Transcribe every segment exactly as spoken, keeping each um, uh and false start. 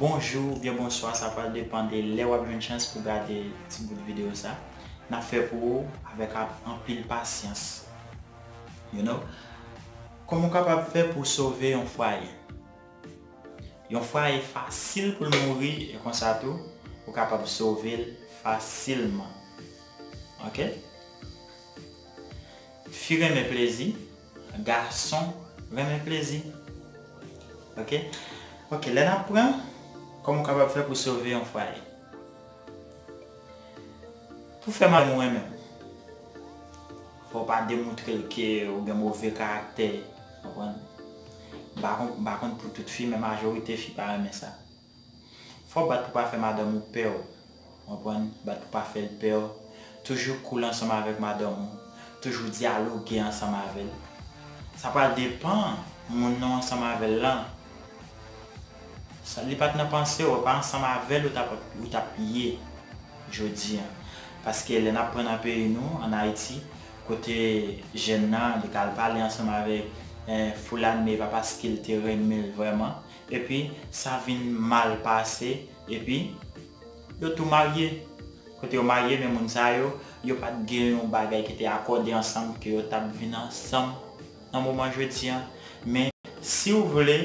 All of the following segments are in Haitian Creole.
Bonjou oubyen bonswa, sa pral depann de lè w ap jwenn chans pou gade ti bout videyo sa. N ap fè pou ou avèk ap-, anpil pasyans. You know? Kòman w kapab fè pou w sove yon fwaye? Yon fwaye fasil pou l mouri, e konsa tou, ou kapab sove l fasilman. Oke? Fi renmen plezi, gason renmen plezi. Oke? Oke, lè n ap pran, kòman w kapab fè pou sove yon fwaye? Pou fè madanm ou renmen w, fò w pa demoutre l ke ou gen move karaktè, w konprann? M pa konn, m pa konn pou tout fi, men majorite fi pa renmen sa. Fò w bat pou pa fè madanm ou pè w, w konprann? Bat pou pa fè l pè w. Toujou cool ansanm avèk madanm ou. Toujou dyaloge ansanm avè l. Sa pral depann moun nan ansanm avè l lan. Sa, li pa t nan panse w, pa ansanm avè l ou t ap, ou t ap ye jodi a. Paske lè n ap pran nan peyi nou, ann Ayiti, kote jèn nan, li ka al pale ansanm avèk, eh, Foulani, men e pa paske l te renmen l vrèman. Epi, sa vin mal pase, epi, yo tou marye. Kote yo marye, men moun sa yo, yo pa t gen yon bagay ki te akòde ansanm ke yo t ap vin ansanm nan moman jodi a. Men, si w vle,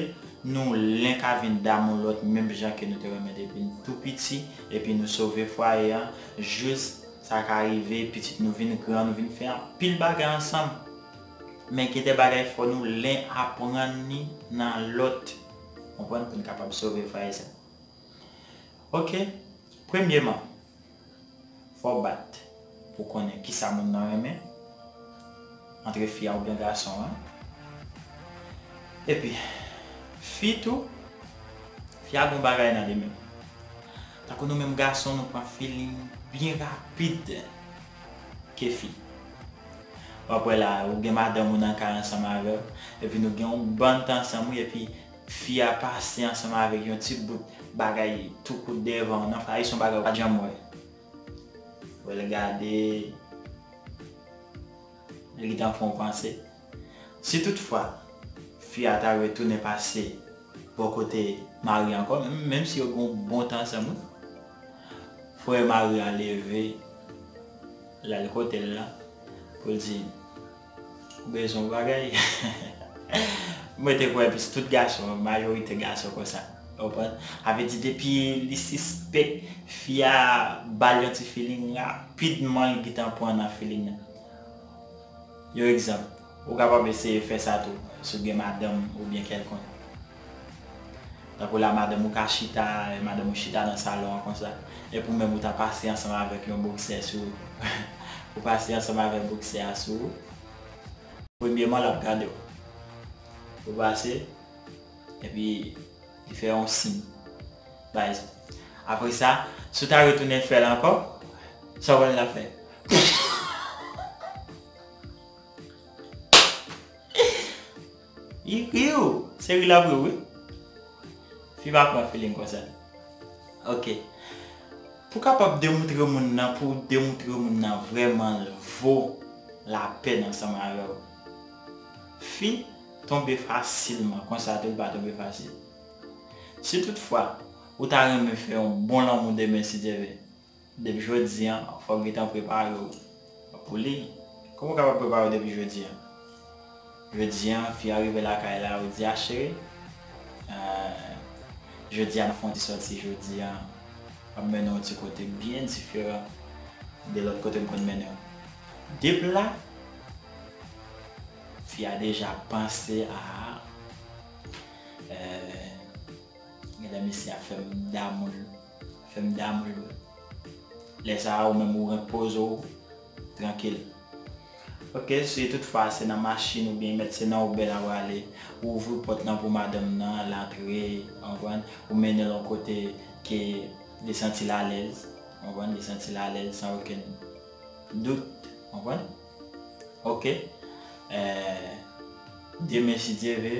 nou len ka vin damou lòt menm jan ke nou te renmen depi n tou piti, epi nou sove fwaye a, jis sa ka rive, pitit nou vin gran, nou vin fè anpil bagay ansanm. Men gen de bagay fò nou len aprann li nan lòt, konprann, pou n kapab sove fwaye sa. Oke, premyeman, fò w bat pou konnen kisa moun nan renmen, antre fi a oubyen gason an. Epi, fi tou, fi a gon bagay nan li menm. Tankou nou menm gason, nou pran feeling byen rapid ke fi. W ap wè la, ou gen madanm ou nan kay ansanm avè w, epi nou gen yon bann tan ansanm, wi, epi fi a pase ansanm avèk yon ti bout bagay tou kout devan w nan, fwaye se yon bagay ou pa t janm wè. Wè l gade, li gentan fè yon panse. Si toutfwa, fi a ta retounen pase bò kote mari ankò, menm, menm si yo gen yon bon tan ansanm, wi, frè mari a leve, l al kote l la, pou l di, ou bezwen yon bagay? Mwen te kwè plis tout gason, majorite gason konsa. Ou konprann? Sa vle di depi li sispèk fi a ba l yon ti feeling, rapidman li gentan pran nan feeling nan. Yon egzanp, ou kapab eseye fè sa tou, si w gen madanm oubyen kèlkonk. Tankou la, madanm ou ka chita, madanm ou chita nan salon an konsa, epi ou menm ou ta pase ansanm avèk yon boksè sou ou. Ou pase ansanm avèk boksè a sou ou. Premyeman, l ap gade w. Ou pase, epi li fè yon siy, pa egzanp. Apre sa, si w ta retounen fè l ankò, sa w wè l ap fè? Li ri w. Se ri l ap ri w, wi. Fi pa pran feeling konsa. Oke. Pou kapab demoutre moun nan, pou demoutre moun nan vrèman l vo lapèn ansanm avè w, fi tonbe fasilman, konsa tou l pa tonbe fasil. Si toutfwa, ou ta renmen fè yon bon lanmou demen, si Dye vle, depi jodi a, fò w gentan prepare w pou li. Kòman w kapab prepare w depi jodi a? Jodi a, fi a rive lakay la, ou di, a cheri, eh, jodi a, n ap fè yon ti sòti, jodi a, m ap mennen w yon ti kote byen diferan de lòt kote m konn mennen w. Depi la, fi a deja panse a, eh, Genlè mesye a fè m damou l, fè m damou l, wi. Lè sa a, ou menm ou repoze w, trankil. Oke, si toutfwa se nan machin oubyen mèt se nan Uber l ap prale, ou ouvri pòt lan pou madanm nan, l antre, w konprann, ou mennen l yon kote ke li santi l alèz, w konprann, li santi l alèz san okenn dout, w konprann? Oke. Eh, demen, si Dye vle,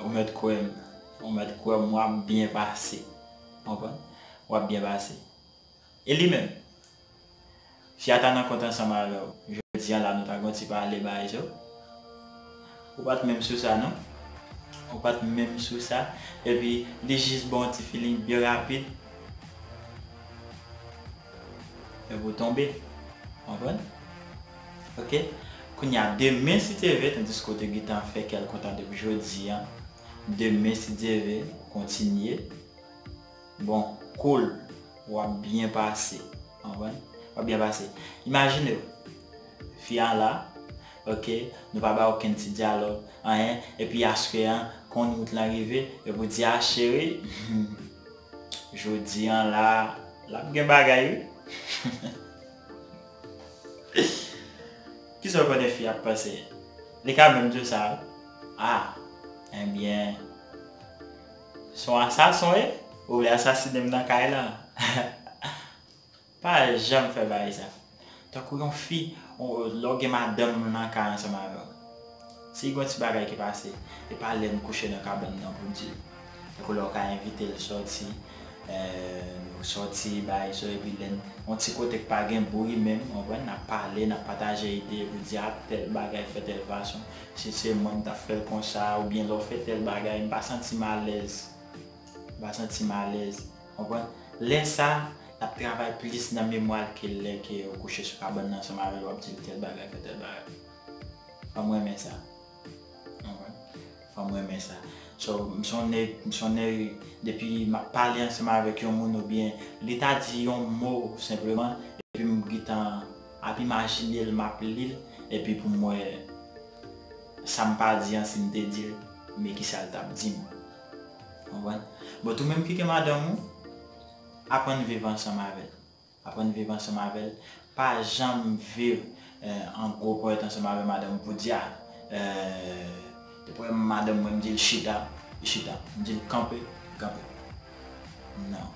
ou mèt kwè m. Ou mèt kwè m, w ap byen pase. Konprann? W ap byen pase. E li menm? Fi a ta nan kont ansanm avè w. Jodi a la, nou ta gon ti pale bagay sa. Ou pa t menm sou sa, non? Ou pa t menm sou sa. Epi, li jis ba w yon ti feeling byen rapid. Epi ou tonbe. Konprann? Ok? Kounye a, demen, si Dye vle, tandiske w te gentan fè kè l kontan depi jodi a, demen, si Dye vle, kontinye. Bon, cool. W ap byen pase. Konprann? W ap byen pase. Imajine w, fi a la, ok, nou pa bay okenn ti dyalòg, anyen, epi aswè a, konn wout lan rive, epi w di, "A, cheri, jodi a la, l ap gen bagay, wi." Kisa w konnen fi a ap panse? Li ka menm di w sa, wi. A, ebyen, se yon asasen w ye? Ou vle asasinen m nan kay lan? Pa janm fè bagay sa. Tankou yon fi, on, lè w gen madanm ou nan kay ansanm avè w. Si gen yon ti bagay ki pase, e pa lè n kouche nan kabann nan pou di l. Tankou lè w ka envite l sòti, eh, nou sòti, bagay sa, epi lè n, yon ti kote k pa gen bri menm, w konprann, n ap pale, n ap pataje ide, epi w di, "A, tèl bagay fè tèl fason, si se mwen, m t ap fè l konsa, oubyen lè w fè tèl bagay, m pa santi m alèz." M pa santi m alèz. Konprann? Lè sa, l ap travay plis nan memwa l ke lè ke ou kouche sou kabann nan ansanm avè l, w ap di l tèl bagay, fè tèl bagay. Fanm renmen sa. Konprann? Fanm renmen sa. So, m se yon nèg, m se yon nèg, depi m ap pale ansanm avèk yon moun oubyen li ta di yon mo senpleman, epi m gentan ap imajine l, m ap li l, epi pou m wè sa m pa di an, si m te di l, men kisa l t ap di m. Konprann? But ou menm ki gen madanm ou, aprann viv ansanm avè l. Aprann viv ansanm avè l. Pa janm viv, eh, an gwo ponyèt ansanm avè madanm ou pou di, a, eh, depi madanm mwen, m di l chita, li chita. M di l kanpe, li kanpe. Non.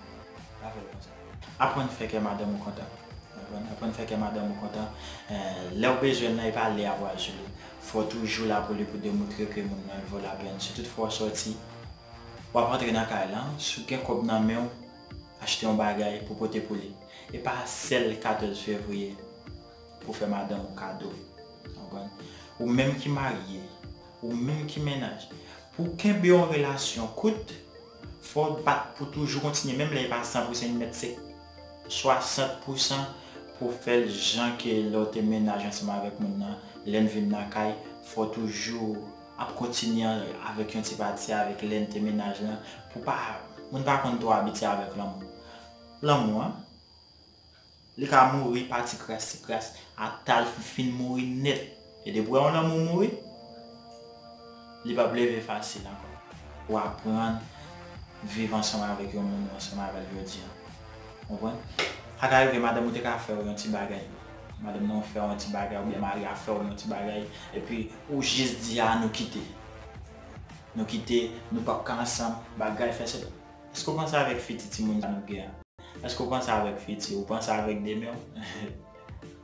Pa fè l konsa. Aprann fè kè madanm ou kontan. Konprann? Aprann fè kè madanm ou kontan. Eh, lè w bezwen l nan, e pa lè a pral sou li. Fò w toujou la pou li, pou demontre ke moun nan vo lapèn. Si toutfwa w sòti, w ap rantre nan kay lan, si w gen kòb nan men w, achte yon bagay pou pote pou li. E pa sèl katòz fevriye pou fè madanm ou kado. Konprann? Ou menm ki marye, ou menm ki mennaj, pou w kenbe yon relasyon kout, fò w bat pou toujou kontinye, menm lè e pa san pou san, li mèt se swasant pou san pou w fè l jan ke lè w te mennaj ansanm avèk moun nan, lè n vin nan kay, fò w toujou ap kontinye avèk yon ti pati avèk lè n te mennaj lan, pou pa, moun pa konn twò abitye avèk lanmou. Lanmou an, li ka mouri pa ti kras, ti kras, ata l fin mouri nèt. E depi w wè yon lanmou mouri, li p ap leve fasil ankò. Ou aprann viv ansanm avèk yon moun ou ansanm avè l jodi a. Konprann? Sa ka rive madanm ou te ka fè w yon ti bagay. Madanm nan fè w yon ti bagay, oubyen mari a fè w yon ti bagay, epi ou jis di, a, nou kite. Nou kite, nou p ap ka ansanm, bagay fè se. Èske w panse avèk fiti timoun sa nou gen an? Èske w panse avèk fiti? Ou panse avèk demen w?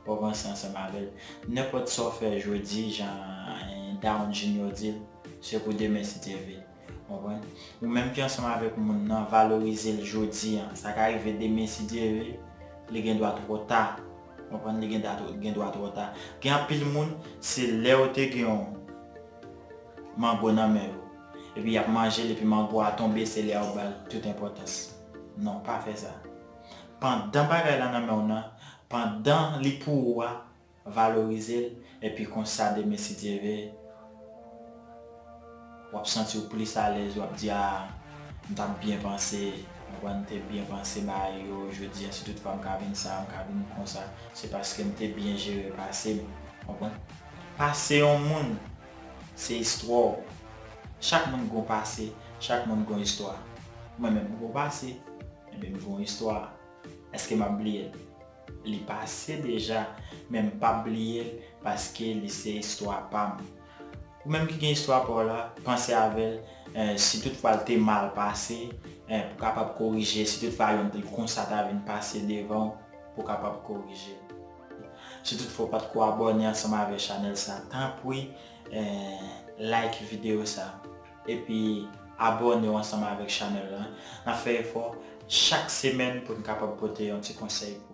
Ou panse ansanm avè l. Nenpòt sa w fè jodi, jan, eh, Down Junior di l, se pou demen si Dye vle. Konprann? Ou menm ki ansanm avèk moun nan, valorize l jodi a. Sa ka rive demen si Dye vle, li gen dwa twò ta. Konprann? Li gen dwa, gen dwa twò ta. Gen anpil moun, se lè yo te gen yon mango nan men yo. Epi y ap manje l, epi mango a tonbe, se lè a ou ba l tout enpòtans. Non, pa fè sa. Pandan bagay la nan men w nan, pandan li pou ou a, valorize l, epi konsa demen si Dye vle, w ap santi w plis alèz, w ap di, a, m t ap byen panse, konprann, m te byen panse bagay yo, jodi a, si toutfwa m ka vin sa, m ka vin konsa, se paske m te byen jere pase m, konprann. Pase yon moun, se istwa w. Chak moun gon pase, chak moun gon istwa. Mwen menm, m gon pase, enben, m gon istwa. Èske m ap bliye l? Li pase deja, men m p ap bliye l paske li se istwa pa m. Ou menm ki gen istwa pa w la, panse avè l, eh, si toutfwa l te mal pase, eh, pou kapab korije, si toutfwa yon konsa ta vin pase devan w, pou kapab korije l. Si toutfwa w pa t ko abòne ansanm avè chanèl sa, tanpri, eh, like videyo sa, epi abòne w ansanm avèk chanèl la. N ap fè efò chak semèn pou n kapab pote yon ti konsèy pou